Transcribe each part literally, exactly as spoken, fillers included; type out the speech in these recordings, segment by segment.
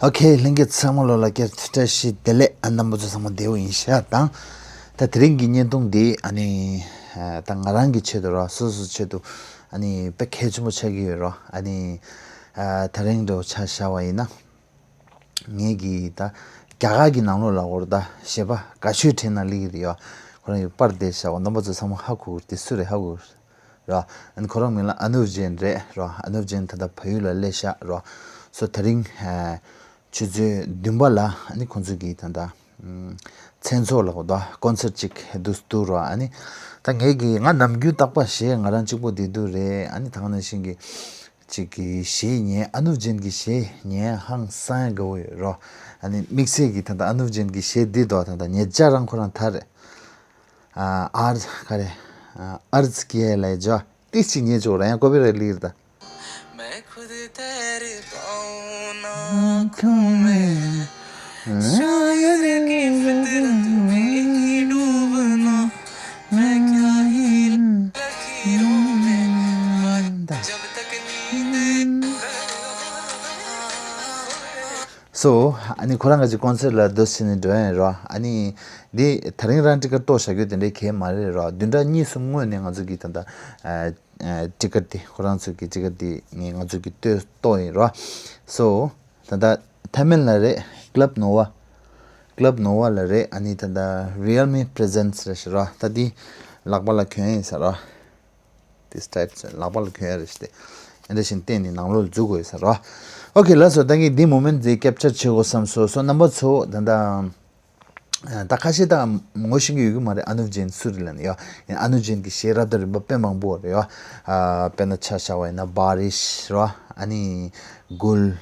ཨོ་ཁེ། ལྷན་རྒྱས་ཚང་མ་ལོ་ལ་བསྐྱར་དུ་བཀྲ་ཤིས་བདེ་ལེགས། ཨ་རྣམ་པ་ཚོ་ཚང་མ་བདེ་པོ་ཡིན་ཤག་དང་། ད་དེ་རིང་གི་བརྙན་ཐུང་འདི་ཨ་ནི་ད་ང་རང་གི་ཆེད་དུ་རོ། སོ་སོའི་ཆེད་དུ་ཨ་ནི་དཔེ་གལ་ཆེན་པོ་ཆགས་ཀྱི་ཡོད་རོ། ཨ་ནི་ད་རིང་འདྲ་བོ་ཆ་བཞག་པ་ཡིན་ན། ངེད་ཀྱིས་ད་རྒྱ་གར་གྱི་ནང་ལོགས་ལ་འོར་ད་གཞས་པ་དགའ་ཤོས་གྲས་ནང་སླེབས་ཀྱི་རེད་ཡ། ཁོ་རང་གི་པར་དེ་བཞག་པ་རྣམ་པ་ཚོ་ཚང་མ་ཧ་གོ་གི་རེད། དེ་སུ་རེད་ཧ་གོ་གི་རེད་ར། ཨ་ནི་ཁོ་རང་མིང་ལ་ཨ་ནུབ་ཇེན་རེད་ར། ཨ་ནུབ་ཇེན་ད་ལྟ་བལ་ཡུལ་ལ་སླེབས་ཤག་ར། སོ་དེ་རིང་ཨ་ཆུ་ཚོད་བདུན་པ་ལ་ཨ་ནི་ཁོང་ཚོ་གི་ད་ལྟ་མཚན་ཚོགས་ལ་འོར་ད་ཀོན་སར་ཊི་ཅིག་འདུག་འདུག་ར། ཨ་ནི་ད་ངེད་ཀྱིས་ང་ནམ་རྒྱུན་རྟག་པར་གཞས་ང་རང་གཅིག་པོ་བསྡད་དུས་རེད། ཨ་ནི་ད་ག་ནང་བཞིན་གྱི་ཅིག་གི་གཞས་ཉན། ཨ་ནུབ་ཇེན་གྱི་གཞས་ཉན་ཧང་སང་ཡ་དགའ་བོ་ཡོད་རོ། ཨ་ནི་དམིགས་བསལ་གྱི་ད་ལྟ་ཨ་ནུབ་ཇེན་གྱི་གཞས་འདི་དོ་ད་ལྟ་ཉེ་ཆར་རང་ཁོ་རང་དར་རེད། ཨ་ཨར་ག་རེ། ཨ་ཨརྫ་ཀི་ཡ་ལ་ཇོ་ཏིས་ཅིག་ཉེ་ཆོག་ར་ཡང་ཀོ་པི་རའེ་ཊི་ལིར་ད། སོ་ཨ་ནི་ཁོ་རང་ག་ཅིག་ཀོན་སར་ཊི་ལ་སྡོད་ཟིན་ནས་འགྲོ་ཡ་ཡིན་རོ། ཨ་ནི་འདི་ད་རིང་རང་ཊི་ཀེ་ཊི་གཏོང་བཞག་རྒྱུ་དེ་འདྲའི་གལ་མ་རེད་རོ། བདུན་ཕྲག་གཉིས་གསུམ་སྔོན་ནས་ང་ཚོ་གི་ད་ལྟ་ཨ་ཊི་ཀེ་ཊི་དེ་ཁོ་རང་ཚོ་གི་ཊི་ཀེ་ཊི་དེ་ངས་ང་ཚོ་གི་ལྟོས་གཏོང་ཡིན་རོ། སོ་ད་ལྟ་ཐའི་མན་ལ་རེད། ཀླབ་ནོ་ཝ། ཀླབ་ནོ་ཝ་ལ་རེད། ཨ་ནི་ད་ལྟ་རི་ཡལ་མི་པི་རི་ཛེན་ཊི་རེད་ཤག་རོ། ད་འདི་ལག་པ་ལ་གྱོན་ཡིན་ས་རོ། This type ལག་པ་ལ་གྱོན་ཡ་རེད་ཤག་སྟེ། ཨེ་འདྲ་བཞིན་བསྟན་ནས་ནང་ལོགས་ལ་འཛུལ་དགོས་ཡོད་ས་རོ། ཨོ་ཁེ་ལགས་སོ། ད་ངས་འདི་མོ་མེན་ཊི་འདི་ཀེབ་ཅར་བྱེད་དགོས་བསམ་སོང་། སོ་རྣམ་པ་ཚོ་ད་ལྟ་ད་ཁ་ཤས་ད་ངོ་ཤེས་ཀྱི་ཡོད་ཀྱི་མ་རེད། ཨ་ནུབ་ཇེན་སུ་རེད་ལབ་ནས་ཡོ། ཨ་ནུབ་ཇེན་གྱི་གཞས་རབ་དང་རིམ་པ་དཔེ་མང་པོ་རེད་ཡོ། ཨ་དཔེར་ན་ཆ་བཞག་པ་ཡིན་ན་བྷ་རིཤ་རོ། ཨ་ནི་གུལ།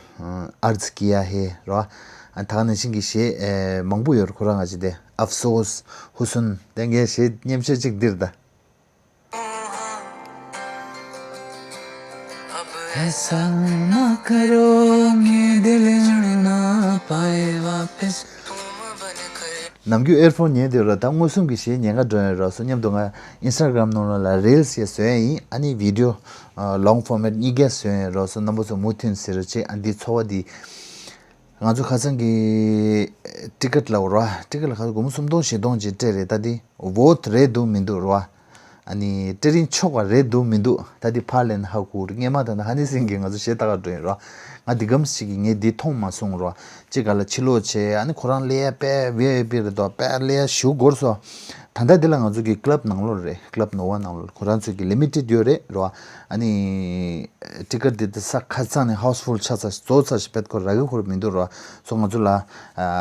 ཨརྫ་ཀི་ཡ་ཧེ་རོ། ཨ་ད་ག་ནང་བཞིན་གྱི་གཞས་ཨེ་མང་པོ་ཡོད་རེད། ཁོ་རང་ང་ཅི་དེ་ཨབ་སོས། ཧུ་སུན། དེ་ངའི་གཞས་སྙན་ཤོས་གཅིག་འདིར་ད། ནམ་རྒྱུན་ཨེར་ཕོན་ཉན་དེ་ར། ད་མངོན་སུམ་གྱི་གཞས་ཉན་ག་འགྲོ་ཡིན་རོགས་སོ་སྙམ་དུ་ང་ཨིན་སི་ཊ་གྷ་རམ་ནང་ལོགས་ལ་རིལ་སི་ཞིག་བཟོ་ཡ་ཡིན། ཨ་ནི་བི་ཌི་ཡོ་ལོང་ཕོར་མེཊ་གཉིས་ཀ་བཟོ་ཡ་ཡིན་རོགས་སོ། རྣམ་པ་ཚོ་མུ་མཐུད་ཟེར་རོགས་བྱེད། ཨ་འདི་ཚོར་བ་འདི་ང་ཚོ་ཁ་སང་གི་ཊི་ཀེ་ཊི་ལ་འོ་ར། ཊི་ཀེ་ཊི་ལ་ཁ་སང་སྒོར་མོ་སུམ་སྟོང་བཞི་སྟོང་ཅིག་སྤྲད་རེད། ད་འདི་བོ་ཊི་རེད་འདུག་མི་འདུག་ར། ཨ་ནི་སྤྲད་རིན་ཆོག་པ་རེད་འདུག་མི་འདུག་ད་འདི་ཕར་ལེན་ཧ་གོ་རེད། སྔས་མ་ད་ནི་ཧ་ནི་སིང་གིས་ང་ཚོ་གཞས་ལྟ་ག་འགྲོ་ཡིན་ར། ང་འདི་གམ་ཞིག་གིས་ངས་འདི་མཐོང་མ་སོང་ར། ཅི་ག་ལ་ཕྱི་ལོགས་བྱས། ཨ་ནི་ཁོ་རང་ལས་ཡ་དཔེ་ཝི་ཨའི་པི་རེད་དོ། དཔེ་ལས་ཡ་ཞུ་དགོས་སོ། ད་ལྟ་འདི་ལ་ང་ཚོ་གི་ཀླབ་ནང་ལོགས་རེད། ཀླབ་ནོ་ཝ་ནང་ལོགས་ཁོ་རང་ཚོ་གི་ལི་མི་ཊེཌ་ཡོད་རེད་ར། ཨ་ནི་ཊི་ཀེ་ཊི་འདི་ས་ཁ་ཚང་ནས་ཧའུ་སི་ཕུལ་ཆགས་ཚར་རྫོགས་ཚར་ཞིག་བེད་ཁོ་ར་གི་ཁོར་མི་འདུག་ར། སོ་ང་ཚོ་ལ་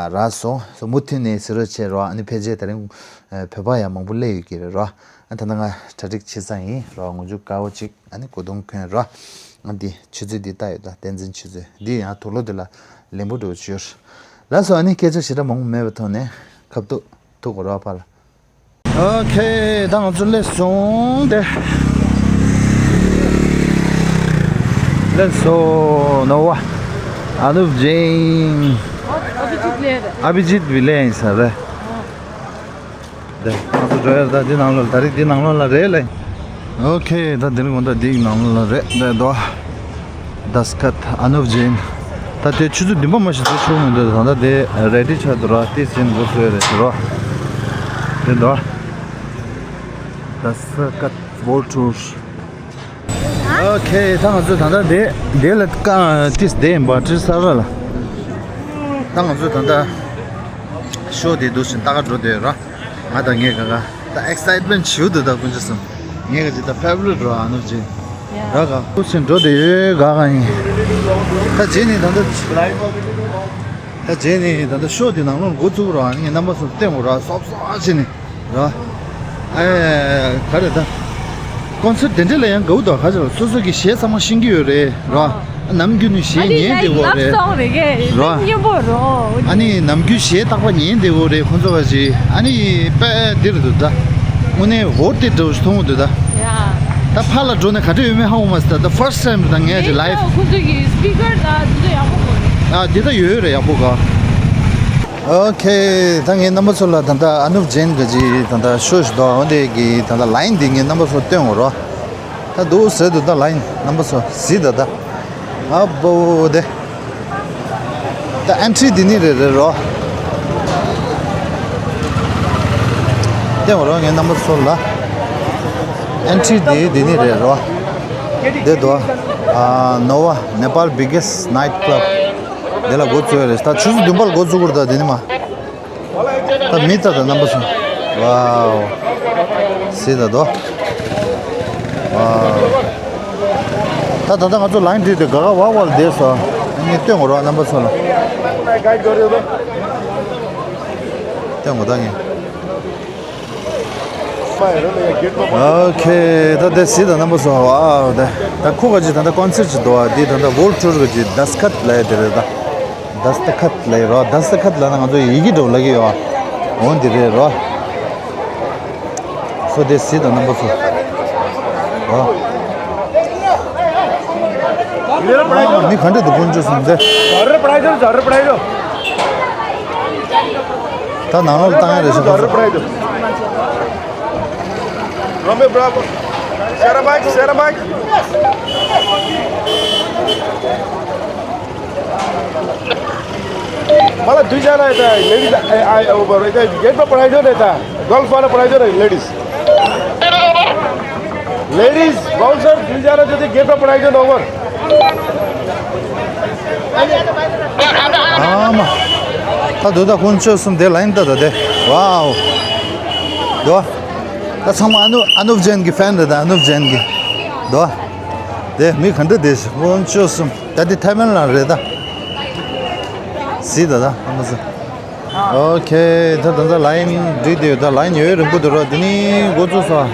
རག་སོང་། སོ་མུ་མཐུད་ནས་ཟེར་རོགས་བྱེད་ར། ཨ་ནི་ཕལ་ཆེར་ད་རིང་བོད་པ་ཡང་མང་པོ་སླེབས་ཡོད་ཀྱི་རེད་ར། ཨ་ད་ལྟ་ང་གྲ་སྒྲིག་བྱེད་ས་ཡིན་ར། ངོ་ཅུ་དཀར་པོ་ཅིག་ཨ་ནི་གོས་ཐུང་གོན་ར། ཨ་འདི་ཆུ་ཚོད་འདི་ལྟ་ཡོད་ད། བསྟན་འཛིན་ཆུ་ཚོད་འདི་ཡང་དུག་ལོག་འདི་ལ་ལེན་པོ་འགྲོ་བཅུར། ལགས་སོ། ཨ་ནི་སྐད་ཆ་ཞེ་དྲག་མང་པོ་མེད་པའི་ཐོག་ནས་ཁ་ཐུག་ཐུག་གོ་ར་ཕར་ལ། ཨོ་ཁེ། ད་ང་ཚོ་སླེབས་སོང་སྟེ། སླེབས་སོང་། ནོ་ཝ། ཨ་ནུབ་ཇེན། ཨ་བི་ཇིད་ལེན་ཡིན་ས་རེད། དེ་ང་ཚོ་འགྲོ་ཡ་ད་འདི་ནང་ལོགས་ད་རེས་འདི་ནང་ལོགས་ལ་རེད་ལེ། ཨོ་ཁེ། ད་འདི་ནི་ང་ད་འདི་ནང་ལོགས་ལ་རེད་དེ་དོ། དཱས་ཁཏ་ཨ་ནུབ་ཇེན། ད་དེ་ཆུ་ཚོད་བདུན་པ་མ་ཞིག་འཛུལ་ཆོག་མི་འདུག་ད་ལྟ་དེ་རེ་ཌི་ཆགས་འདུག་ར། ཏི་སིན་འགོ་ཚོས་རེད་ཟེར་རོ། དེ་འདུག་ཨ། དཱས་ཁཏ་ཝོལ་ཊུར། ཨོ་ཁེ། ད་ང་ཚོ་ད་ལྟ་དེ་དེ་ལ་ཀ་ཏིས་དེ་ཡིན་པ་ཏྲི་ས་ར་ལ། ད་ང་ཚོ་ད་ལྟ་ཤོ་དེ་འདུག་ཞིང་ལྟ་ག་འགྲོ་བསྡད་ཡོད་ར། ང་དང་ངའི་ག་ག་ད་ཨེག་སའིཊ་མེན་ཊི་ཞུ་འདུག་ད་ཀུན་ཅི་སོང་། ངའི་ག་ཅི་ད་ཕེ་ཝ་རི་ཊི་རོ་ཨ་ནུབ་ཇེན། ར་ག་ཀུ་སིན་འགྲོ་དེ་ཡོད་ག་ག་ཡིན། ད་རྗེས་ནི་ད་ད་ད་རྗེས་ནི་ད་ད་ཤོ་དེ་ནང་ལོགས་འགོ་བཙུགས་རོགས། ངའི་རྣམ་པ་ཚོ་བསྟན་དགོས་ར། སོབ་སོབ་བྱས་ནི་ར། ཨེ་ག་རེ་ད། ཀོན་སར་ཊི་དེ་འདྲ་ལ་ཡང་དགའ་བོ་འདུག་ག་ཅི་ལ་སོ་སོ་གི་གཞས་ཚང་མ་ཤེས་ཀྱི་ཡོད་རེད་ར། ནམ་རྒྱུན་ནས་གཞས་ཉན་བསྡད་ཡོད་རེད། ལབ་སོང་རེད་གས་ར། སྙན་པོ་རོ། ཨ་ནི་ནམ་རྒྱུན་གཞས་རྟག་པར་ཉན་བསྡད་ཡོད་རེད་ཁོང་ཚོ་ག་ཅི། ཨ་ནི་དཔེ་འདིར་འདུག་ད། དངོས་གནས་འོ་དེ་འདྲ་བོ་ཞིག་མཐོང་གི་འདུག་ད། ཡ། ད་ཕར་ལ་འགྲོ་ནས་ག་འདྲ་ཡོད་མེད་ཧ་གོ་མ་སོང་། ད་ད་ཕར་སི་ཊི་ཊའིམ་རེད། ད་ངས་ཅིག་ལའིབ། ཁོང་ཚོ་གི་སི་པི་ཀར་ད་འདི་ཚོ་ཡག་པོ་གོ་རེད། ཨ་འདི་ད་ཡོད་ཡོད་རེད་ཡག་པོ་ག། ཨོ་ཁེ། ད་ངས་རྣམ་པ་ཚོ་ལ་ད་ལྟ་ཨ་ནུབ་ཇེན་གྱི་ད་ལྟ་ཤོ་ཞིག་འདུག་འོ་དེ་གི་ད་ལྟ་ལའིན་འདི་ངས་རྣམ་པ་ཚོ་སྟོན་དགོས་རོ། ད་འདུག་ཟེར་འདུག་ད་ལའིན་རྣམ་པ་ཚོ་གཟིགས་ད་ད། ཨ་བོ་དེ། ད་ཨེན་ཊི་རི་འདི་ནི་རེད་རེད་རོ། ལྟོས་རོགས་ངའི་རྣམ་པ་ཚོ་ལ། ཨེན་ཊི་རི་འདི་འདི་ནི་རེད་རོ། འདི་དོ། ཨ་ནོ་བ་Nepal biggest night club། འདི་ལ་འགོ་བཙུགས་ཡོད་རེད། ད་ཆུ་ཚོད་བདུན་པ་ལ་འགོ་བཙུགས་དགོས་རེད། ད་འདི་ནི་མ། ད་མི་ད་ད་རྣམ་པ་ཚོ། ཝའོ། སི་ད་དོ། ཝའོ། ད་ད་ད་ང་ཚོ་ལའིན་བྲིས་ཏེ་ག་ག་བ་བ་ལ་བསྡད་སོ། ཨ་ནི་སྟོན་དགོས་རོགས་རྣམ་པ་ཚོ་ལ། སྟོན་དགོས་ད་ངས། ཨོ་ཁེ། ད་དེ་སི་ད་རྣམ་པ་ཚོ། ཝའོ། ད་ད་ཁོ་ག་ཅི་ད་ད་ཀོན་སར་ཅི་འདུག་ཨ། འདི་ད་ད་ཝོལ་ཊུར་ག་ཅི་དཱས་ཁཊ་ལབ་ཡ་དེ་རེད་ད། དཱས་ཁཊ་ལབ་ཡ་རོ། དཱས་ཁཊ་ལབ་ན་ང་ཚོ་ཡི་གེ་འདྲ་བོ་ལབ་ཀྱི་ཡོད་ཨ། འོ་འདི་རེད་རོ། སོ་དེ་སི་ད་རྣམ་པ་ཚོ། ཨོ། མི་ག་འདྲ་འདུག་དཀོན་མཆོག་གསུམ་ཟེར། ད་ནང་ལོགས་བཏང་ཡ་རེད་ཤག Romeo, bravo. Serra back, serra back. Mala dui jana eta, ladies, ai, ai, over, eta, gate pa padai jo neta, golf wala padai jo, ladies. Ladies, bouncer, dui jana jodi gate pa padai jo, over. ཨ་མ། ད་དུ་ད་དཀོན་མཆོག་གསུམ་དེ་ལ་ཡིན་ད་ད་དེ། ཝའོ། དོ། ད་ཚང་མ་ཨ་ནུ་ཨ་ནུབ་ཇེན་གི་ཕེན་རེད་ད། ཨ་ནུབ་ཇེན་གི། དོ། དེ་མི་ག་འདྲ་དེ་དཀོན་མཆོག་གསུམ། ད་དེ་ཐའེ་ཝན་ལ་རེད་ད། སི་ད་ད་ཨ་མ་ཟི། ཨོ་ཁེ། ད་ད་ད་ལ་ཡིན་འགྲིག་དེ་ཡོད། ད་ལ་ཡིན་ཡོད་རིང་པོ་འདུག་རོ། དེ་ནི་འགོ་བཙུགས་སོ།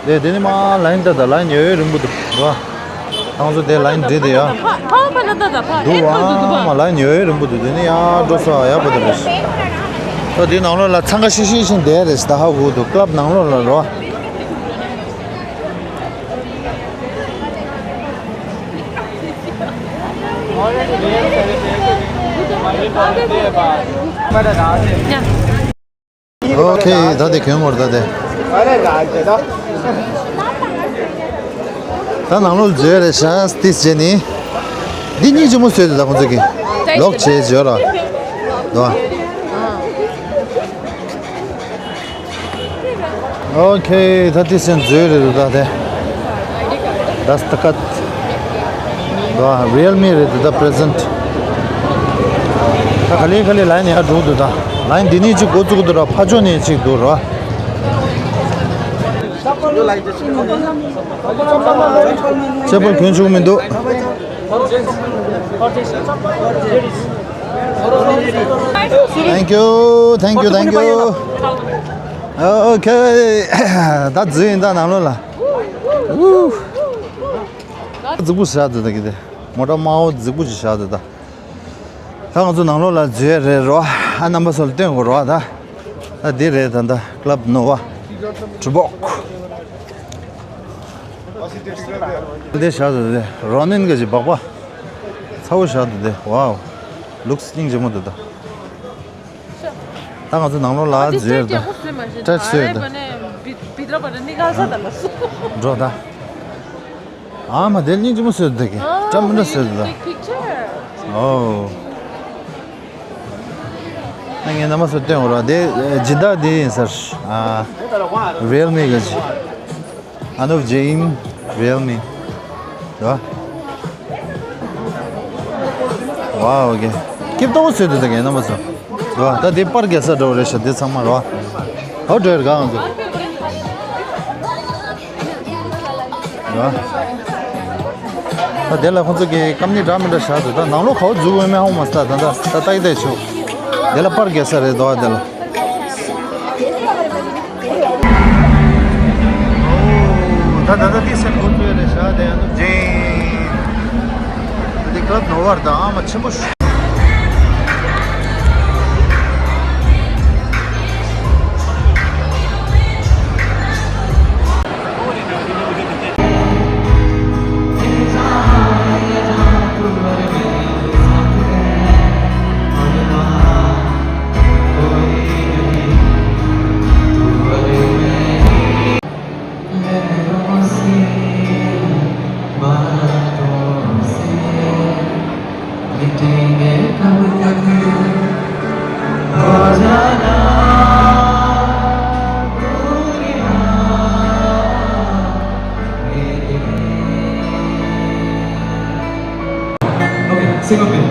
དེ་དེ་ནི་མ་ལ་ཡིན་ད་ད་ལ་ཡིན་ཡོད་རིང་པོ་འདུག་རོ། ང་ཚོ་དེ་ལ་ཡིན་འགྲིག་དེ་ཡོད། ཕ་ཕ་ལ་ད་ད་ཕ་འདུག་ཨེ་འདུག་འདུག་ཨ་མ་ལ་ཡིན་ཡོད་རིང་པོ་འདུག་དེ་ནི་ཡར་འགྲོ་སོ་ཡག་པོ་འདུག་རེད། ད་དེ་ནང་ལོགས་ལ་འཚང་ཁ་ཤིག་ཤིག་བཞིན་བསྡད་རེད། ད་ཧ་གོ་འདུག་ཀླབ་ནང་ལོགས་ལ་རོ། ཨོ་ཁེ། ད་དེ་གྱོན་དགོས་རེད་ད་དེ། ད་ནང་ལོགས་འཛུལ་རེད་ཤག་ཏིས་བྱས་ནི། འདི་སྙིང་རྗེ་མོ་བཟོས་འདུག་ད་ཁོང་ཚོ་གིས་ལོག་བྱས་བརྗོད་ར། དོ། ཨོ་ཁེ། ད་ཏིས་བྱས་འཛུལ་རེད་འདུག་ད་དེ། དཱས་ཁཊ། དོ། རི་ཡལ་མི་རེད་འདུག་ད་པི་རི་ཟེན་ཊི། ད་ག་ལེ་ག་ལེ་ལ་ཡིན་ཡར་འགྲོ་འདུག་ད། ལ་ཡིན་འདི་ནས་གཅིག་འགོ་བཙུགས་འདུག་ར། ཕ་ཕྱོགས་ནས་གཅིག་འདུག་ར། ཅེ་པལ་གྱོན་ཆོག་མི་འདུག Thank you, thank you, thank you. Okay. ད་འཛུལ་ཡིན་ད་ནང་ལོགས་ལ། ཨུ། རྫིག་པོ་བཞག་འདུག་ད་གི་དེ། མོ་ཊ་དམར་པོ་རྫིག་པོ་ཅིག་བཞག་འདུག་ད། ད་ང་ཚོ་ནང་ལོགས་ལ་འཛུལ་ཡ་རེད་རོ། ཨ་རྣམ་པ་ཚོ་ལ་སྟོན་དགོས་རོ་ད། ད་འདི་རེད་ད་ད་ཀླབ་ནོ་བ། གྲུ་སྦུག་འདི་བཞག་འདུག་དེ་རོ་ནན་གྱི་སྦག་སྦག་ཚ་བོ་བཞག་འདུག་དེ། ཝའོ། ལུགས་སྙིང་རྗེ་མོ་འདུག་ད། ད་ང་ཚོ་ནང་ལོགས་ལ་འཛུལ་ཡ་རེད་ད། སྐྲ་བཟོས་ད། འགྲོ་ད། ཨ་མ་དེ་སྙིང་རྗེ་མོ་བཟོས་འདུག་གི་སྐྲ་མི་འདྲ་བཟོས་འདུག་ད། ཨོ། ཨ་ངས་རྣམ་པ་ཚོ་སྟོན་དགོས་ར་དེ་སྦྱིན་བདག་དེ་ཡིན་ཟེར། ཨ། རི་ཡལ་མི་གི་ཅི། ཨ་ནུབ་ཇེན་རི་ཡལ་མི། ར། ཝའོ་གི་སྐྱིབས་ཏོག་བཟོས་འདུག་ད་གི་རྣམ་པ་ཚོ། ར། ད་དེ་པར་རྒྱག་ས་འདྲ་བོ་རེད་ཤག་དེ་ཚང་མ་ར། ཧོ་འགྲོ་ཡ་ར་ག་ང་ཚོ། ད་དེ་ལ་ཁོང་ཚོ་གི་ཀམ་ནི་འདྲ་མི་འདྲ་བཞག་འདུག་ད་ནང་ལོགས་ག་བ་འཛུལ་འོས་མེད་ཧ་གོ་མ་སོང་། ད་ད་ད་ལྟ་ཡི་ད་ཆུ། དེ་ལ་པར་རྒྱག་ས་རེད་འདུག་ཨ་དེ་ལ། ད་ད་ད་དེ་སེམས་འགུལ་སྤོས་རེད་ཤག་དེ་ཡང་ནུབ་ཇེ། ད་དེ་ཀླབ་ནོ་བར་ད་ཨ་མ་ཆེན་པོ་ཞིག Okay, sing a bit.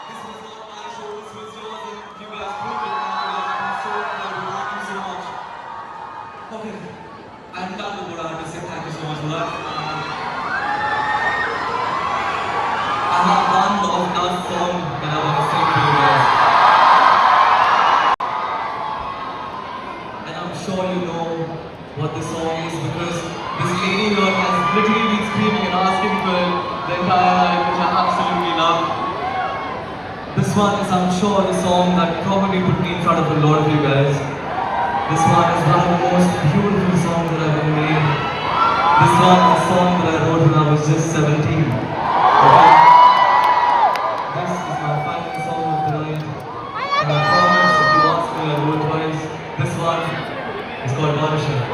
This was not my show, this was yours, and you guys proved it. Oh my God, I'm so incredible. Thank you so much. Okay, I'm done with what I have to say. Thank you so much for that. I have one of that song that I want to sing for you guys. And I'm sure you know what this song is, because this lady here has literally been screaming and asking for it the entire night, which I absolutely love. This one is, I'm sure, the song that probably put me in front of a lot of you guys. This one is one of the most beautiful songs that I've ever made. This one is a song that I wrote when I was just seventeen. Okay? This is my final song of the night. And I promise, if you ask me, I'll do it twice. This one is called Barisha.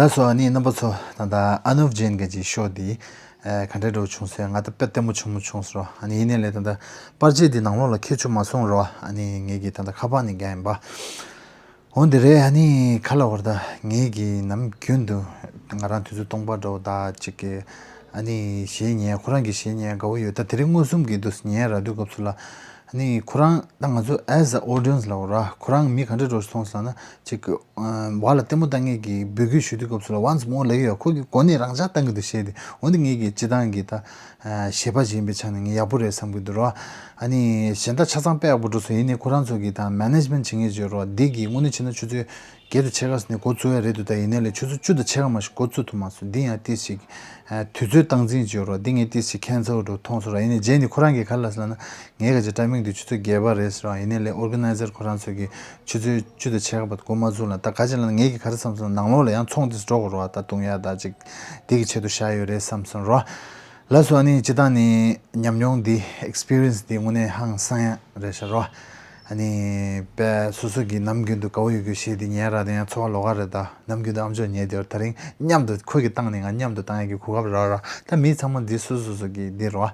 ལགས་སོ། ཨ་ནི་རྣམ་པ་ཚོ། ད་ལྟ་ཨ་ནུབ་ཇེན་གྱི་ཅིག་ཤོ་འདི་ཨ་ག་འདྲ་འདྲ་བྱུང་སོང་། ང་ད་དཔེ་ལྟད་མོ་བྱུང་མོ་བྱུང་སོང་། ཨ་ནི་ཡིན་ནའི་ལས་ད་ལྟ་པར་ཆས་འདི་ནང་ལོགས་ལ་འཁྱེར་བཅུག་མ་སོང་རོ། ཨ་ནི་ངེད་ཀྱིས་ད་ལྟ་ཁ་པར་ནས་རྒྱག་ཡིན་པ། འོ་འདི་རེད། ཨ་ནི་ག་ལབ་དགོས་རེད། ད་ངེད་ཀྱིས་ནམ་རྒྱུན་དུ་ང་རང་དུས་ཚོད་སྟོང་པ་འདྲ་བོ་ད་ཅིག་གི་ཨ་ནི་གཞས་ཉན། ཁོ་རང་གི་གཞས་ཉན་དགའ་བོ་ཡོད། ད་དེ་རིང་མངོན་སུམ་གྱིས་འདུག་ཉན་རག་དུས་སྐབས་སུ་ལ། ཨ་ནི་ཁོ་རང་ད་ང་ཚོ་as a audience ལབ་དགོས་རེད། ཁོ་རང་མི་ག་འདྲ་འདྲ་བོ་མཐོང་སོང་ལབ་ན། ཅིག་གི་ཨ་བ་ལ་ལྟད་མོ་ལྟ་མཁན་གྱི་འབོད་སྐུལ་ཞུ་དུས་སྐབས་སུ་ལ་once more ལབ་ཀྱི་ཡོད། ཁོ་གི་གོ་གནས་རང་འཇགས་བཏང་གི་འདུག་གཞས་དེ། འོ་འདི་ངེད་ཀྱི་སྤྱིར་བཏང་གི་ད་ཨ་གཞས་པ་ཞིག་ཡིན་པའི་ཆ་ནས་ངས་ཡག་པོ་རེད་བསམ་གྱི་འདུག་རོ། ཨ་ནི་གཞན་དག་ཆ་ཚང་དཔེ་ཡག་པོ་འགྲོ་སོང་། ཡིན་ནའི་ཁོ་རང་ཚོ་གི་ད་མེ་ནེ་ཇི་མེན་ཊི་བྱེད་མཁན་ཅིག་ཡོད་རོ། འདི་གི་དངོས་གནས་བྱས་ན་ཆུ་ཚོད་བརྒྱད་དང་ཕྱེད་ཀ་ཙམ་ནས་འགོ་བཙུགས་ཡ་རེད་འདུག་ད་ཡིན་ནའི་ལས་ཆུ་ཚོད་བཅུ་དང་ཕྱེད་ཀ་མ་ཞིག་འགོ་བཙུགས་ཐུབ་མ་སོང་། འདི་ཡང་ཏོག་ཙམ་ཅིག་ཨ་དུས་ཚོད་སྟངས་འཛིན་ཅིག་ཡོད་རོ། འདི་ངས་ཏོག་ཙམ་ཅིག་ཁྱད་མཚར་པོ་འདྲ་མཐོང་སོང་ར། ཡིན་ནའི་རྗེས་ནས་ཁོ་རང་གིས་ག་རེ་ལབ་སོང་ལབ་ན། ངའི་ག་ཅིག་ཊའི་མིང་འདི་ཆུ་ཚོད་བརྒྱད་པ་རེད་ཟེར་བ། ཡིན་ནའི་ལས་ཨོར་ག་ནའི་ཛར་ཁོ་རང་ཚོ་གིས་ཆུ་ཚོད་བཅུ་དང་ཕྱེད་ཀ་བར་འགོ་མ་བཙུགས་ལབ། ད་ག་ཅི་ལབ་ན། ངེད་ཀྱིས་ག་རེ་བསམ་སོང་ན། ནང་ལོགས་ལ་ཡང་ཚོང་འདི་འགྲོ་དགོས་རོ། ད་བཏུང་ཡ་ད་ཅིག་འདི་གི་ཆེད་དུ་བཞག་ཡོད་རེད་བསམ་སོང་རོ། ལགས་སོ། ཨ་ནི་སྤྱིར་བཏང་ནི་ཉམས་མྱོང་འདི་ཨེག་སི་པི་རི་ཡན་སི་འདི་དངོས་གནས་ཧང་སང་ཡ་རེད་ཤག་རོ། ཨ་ནི་དཔེ་སོ་སོ་གི་ནམ་རྒྱུན་དུ་དགའ་བོ་ཡོད་རྒྱུ་གཞས་འདི་ཉན་རག་དེ་ཡང་ཚོར་བ་ལོགས་ཀ་རེད། ད་ནམ་རྒྱུན་དུ་ཨམ་ཅོག་ཉན་དེ་བར་ད་རིང་མཉམ་དུ་ཁོ་གིས་བཏང་ནས་ང་མཉམ་དུ་བཏང་ཡ་གི་གོ་སྐབས་རག་ར། ད་མི་ཚང་མ་འདི་སོ་སོ་སོ་གི་འདི་རོ།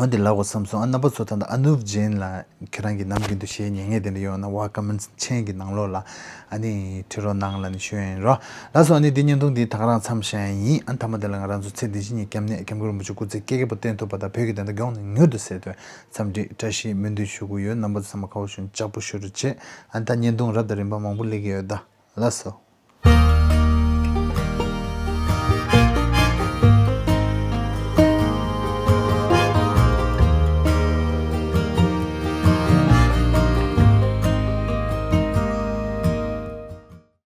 འོ་འདི་ལབ་དགོས་བསམ་སོང་། ཨ་རྣམ་པ་ཚོ་ད་ལྟ་ཨ་ནུབ་ཇེན་ལ་ཁྱེད་རང་གི་ནམ་རྒྱུན་དུ་གཞས་ཉན་མཁན་དེ་འདྲ་ཡོད་ན་བ་ཀོ་མེན་ཊི་མཆན་གྱི་ནང་ལོགས་ལ་ཨ་ནི་བྲིས་རོགས་གནང་ལབ་ནས་ཞུ་ཡ་ཡིན་རོ། ལགས་སོ། ཨ་ནི་འདི་བརྙན་ཐུང་འདི་ད་ག་རང་མཚམས་བཞག་ཡ་ཡིན། ཨ་མཐའ་མ་དེ་ལ་ང་རང་ཚོ་ཚེ་འདི་ཕྱི་གཉིས་སྐྱབས་གནས་སྐྱབས་མགོན་རིན་པོ་ཆེ་སྐུ་ཚེ་བསྐལ་བརྒྱ་པོ་བརྟན་ཐུབ་པ་དང་བོད་ཀྱི་བདེན་མཐའ་མགྱོགས་ནས་མྱུར་དུ་གསལ་ཐུབ་པའི་འཚམས་འདྲི་བཀྲ་ཤིས་སྨོན་འདུན་ཞུ་གི་ཡོད། རྣམ་པ་ཚོ་ཚང་མ་ཁ་བ་ཞུ་ནས་ལྕགས་པོ་ཞུ་རོགས་བྱེད། ཨ་ནི་ད་བརྙན་ཐུང་རབ་དང་རིམ་པ་མང་པོ་སླེབས་ཀྱི་ཡོད་ད། ལགས་སོ།